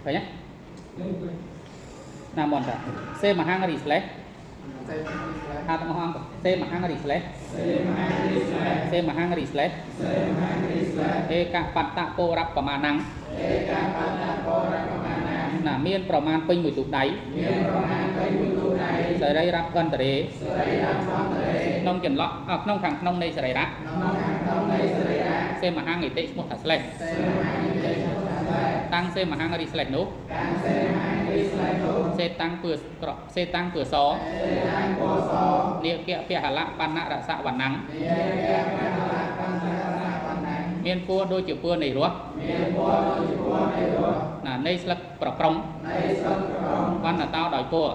ឃើញទេណាមន្តតាសេមហាងរីស្លេះថាទាំងអស់អង្គសេមហាងរីស្លេះសេមហាងរីស្លេះឯកបត្តៈពោរៈប្រមាណੰណាមានប្រមាណពេញមួយទូកដៃសរីរៈកន្តរេក្នុងចន្លោះក្នុងខាងក្នុងនៃសរីរៈសេមហាងិតិឈ្មោះថាស្លេះតាំងសេមហាងរីស្លេះនោះសេតាំងពឿក្រសេតាំងពឿសនាគៈពហលៈបណ្ណរសវណ្ណੰមានពួរដូចជាពួរនៃរស់ណានៃស្លឹកប្រក្រុងវណ្ណតោដោយពួរ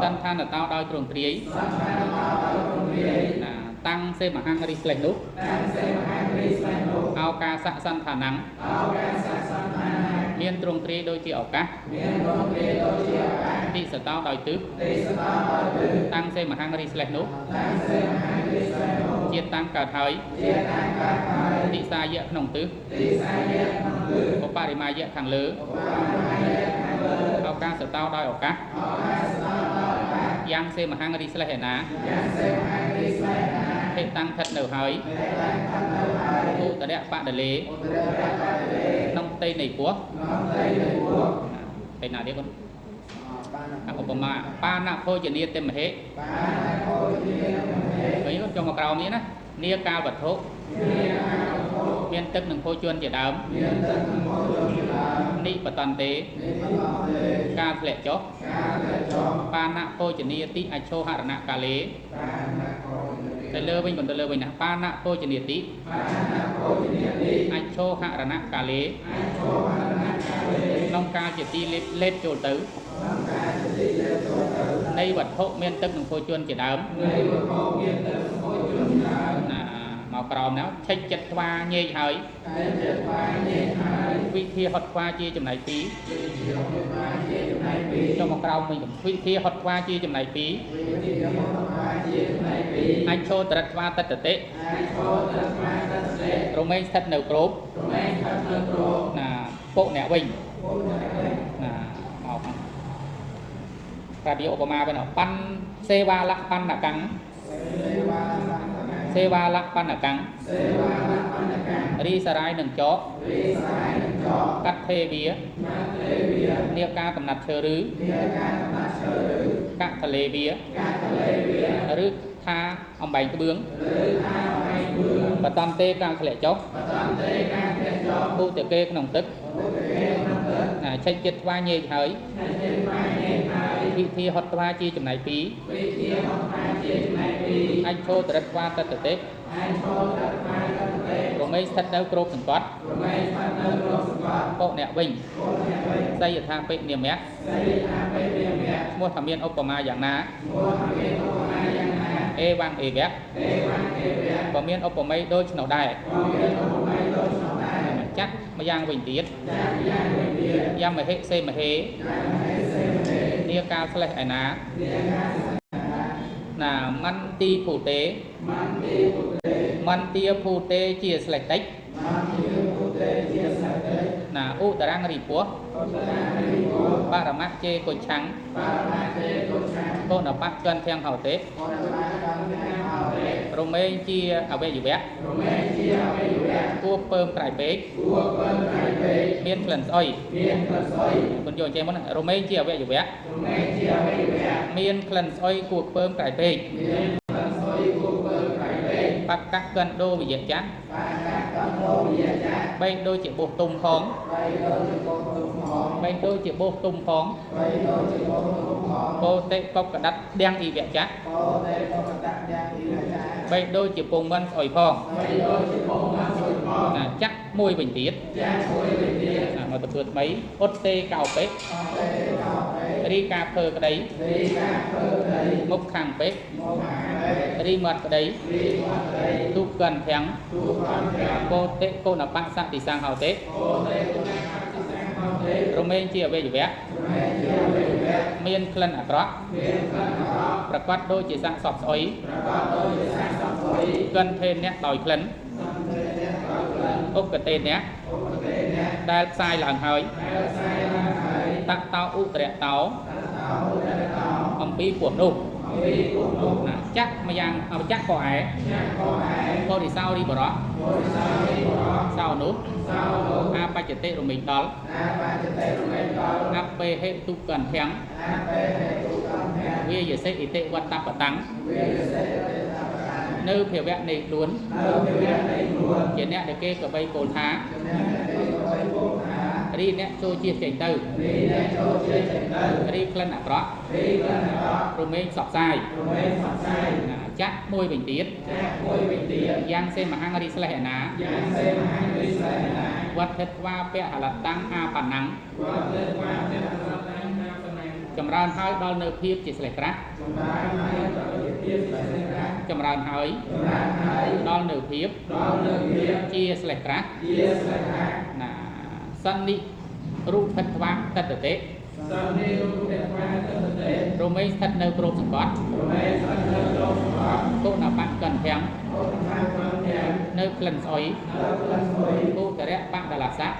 សន្តានតោដោយទ្រង់ទ្រាយណាតាំងសេមហាងរីស្លេះនោះឱកាសសន្តានੰមានទ្រង់ទ្រាយដូចជាឱកាសទិសតោដោយទិសតាំងសេមហាងរីស្លេះនោះជាតាំងកើតហើយទិសាយៈក្នុងទិសឧបរិមាយៈខាងលើឱកាសតោដោយឱកាសយ៉ាងសេមហាងរីស្លេះឯណាហេតាំងស្ថិតនៅហើយឧត្តរៈបដលេក្នុងផ្ទៃនៃពោះផ្ទៃណាទៀតកូនឧបមាបាណភោជនីតិមហេឃើញចុងមកក្រោមនេះណានាកាលវត្ថុមានទឹកនិងភោជនជាដើមនិបតន្ទេការធ្លាក់ចុះបាណភោជនីតិអឆោហរណកាលេទៅលើវិញបន្តលើវិញណាបាណភោជនីតិអឆោហរណកាលេក្នុងកាលជាទីលេបលេបចូលទៅនៃវត្ថុមានទឹកនិងភោជនជាដើមណាមកក្រោមណាឆិចចិត្តថ្វាញែកហើយវិធីហត់ថ្វាជាចំណែក2ចុះមកក្រោមវិញវិធីហត់ថ្វាជាចំណែក2អាចឈោតរិតថ្វាតតតិរមែងស្ថិតនៅគ្របណាពុអ្នកវិញណាមកប្រាឌីឧបមាវិញប៉ាន់សេវាលៈបណ្ណកាំងសេវាលៈបណ្ណកាំងរីសរាយនឹងចកកាត់ទេវានាការកំណាត់ឈើឬកថលេវាឬថាអំបែងក្បឿងបតន្ទេការធ្លាក់ចុះឧតកេក្នុងទឹកណាឆិចចិត្តថ្វាញែកហើយវិធីហត់ថ្វាជាចំណែក2អាចឈោតរិតថ្វាតតតិរមែងស្ថិតនៅគ្របសង្កត់ពុអ្នកវិញសីយថាបិនិមៈឈ្មោះថាមានឧបមាយ៉ាងណាអេវ៉ាំងអេវៈក៏មានឧបមាដូចនោះដែរចាក់ម្យ៉ាងវិញទៀតយ៉ាមហិសេមហេនាកាលស្លេះឯណាណាមន្ទីភូតេមន្ទាភូតេជាស្លេះតិចណាឧត្តរាំងរីពោះបរមៈជេកុឆាំងកុណបៈកិនធាំងហោតេរមែងជាអវយវៈគួពើមក្រៃពេកមានក្លិនស្អុយគុណយកចេះមុនរមែងជាអវយវៈមានក្លិនស្អុយគួពើមក្រៃពេកបកកកិនដូវិយៈចាបីដូចជាបោះទុំផងបីដូចជាបោះទុំផងពោតិកុកកដាត់ដៀងអ៊ីវៈចាបីដូចជាពងមិនស្អុយផងណាចាក់មួយវិញទៀតណាមកទៅធ្វើថ្មីអត់ទេកោពេរីកាភើក្តីមុខខាងពេរីមាត់ក្តីទុកិនធាំងពោតិកុណបៈសតិសង្ហោតេរមែងជាអវយវៈមានក្លិនអាក្រក់ប្រកាសដូចជាសាកសពស្អុយកិនភេអ្នកដោយក្លិនឧកតេអ្នក ដែលផ្សាយឡើងហើយតតោឧត្តរតោអំពីពោះនោះណាចាក់ម្យ៉ាងអបចាក់ក៏ឯបរិសោរីបរោះសោនោះអាបច្ចតិរមិញដល់អបេហេតុកន្ធាំងវាយសិអិតិវត្តបតាំងនៅភាវៈនៃខ្លួនជាអ្នកដែលគេកបីពោលថារីអ្នកចូលជាចេញទៅរីក្លិនអាក្រក់រមែងសបសាយណាចាក់មួយវិញទៀតយ៉ាងសេមហង្រីស្លេះឯណាវត្តថ្វាពហលតាំងអាបណាំងចម្រើនហើយដល់នៅភាពជាស្លេះក្រាស់ចម្រើនហើយដល់នៅភាពជាស្លេះក្រាស់ណាសន្និរូបិថ្វាតតតិរមែងស្ថិតនៅក្របសង្កត់គុណបកន្ធាំងនៅក្លិនស្អុយឧត្តរៈបដលសៈ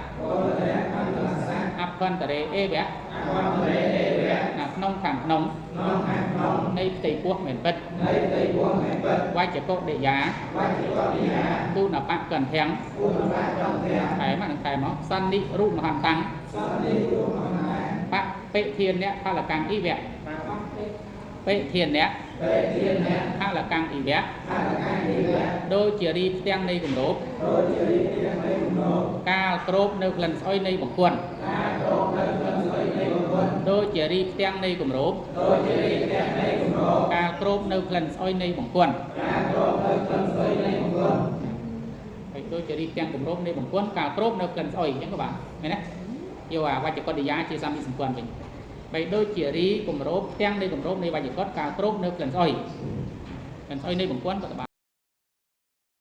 អភន្តរេអេវៈណាក្នុងខាងក្នុងនៃផ្ទៃពោះមែនពិតវច្ចកុដិយាគុណបកន្ធាំងថែមនឹងថែមមកសន្និរូបមហន្តੰបពិធានៈផលកੰអ៊ីវៈបិធានៈផលកੰអ៊ីវៈដូចជារីផ្ទាំងនៃគម្របកាលគ្របនៅក្លិនស្អុយនៃបង្គន់ដូចជារីផ្ទាំងនៃគម្របកាលគ្របនៅក្លិនស្អុយនៃបង្គន់ហើយដូចជារីផ្ទាំងគម្របនៃបង្គន់កាលគ្របនៅក្លិនស្អុយអញ្ចឹងក៏បានមែនទេយកអាវច្ចកតិយាជាសាមិសម្ព័ន្ធវិញបីដូចជារីគម្របផ្ទាំងនៃគម្របនៃវច្ចកតកាលគ្របនៅក្លិនស្អុយក្លិនស្អុយនៃបង្គន់ក៏បាន។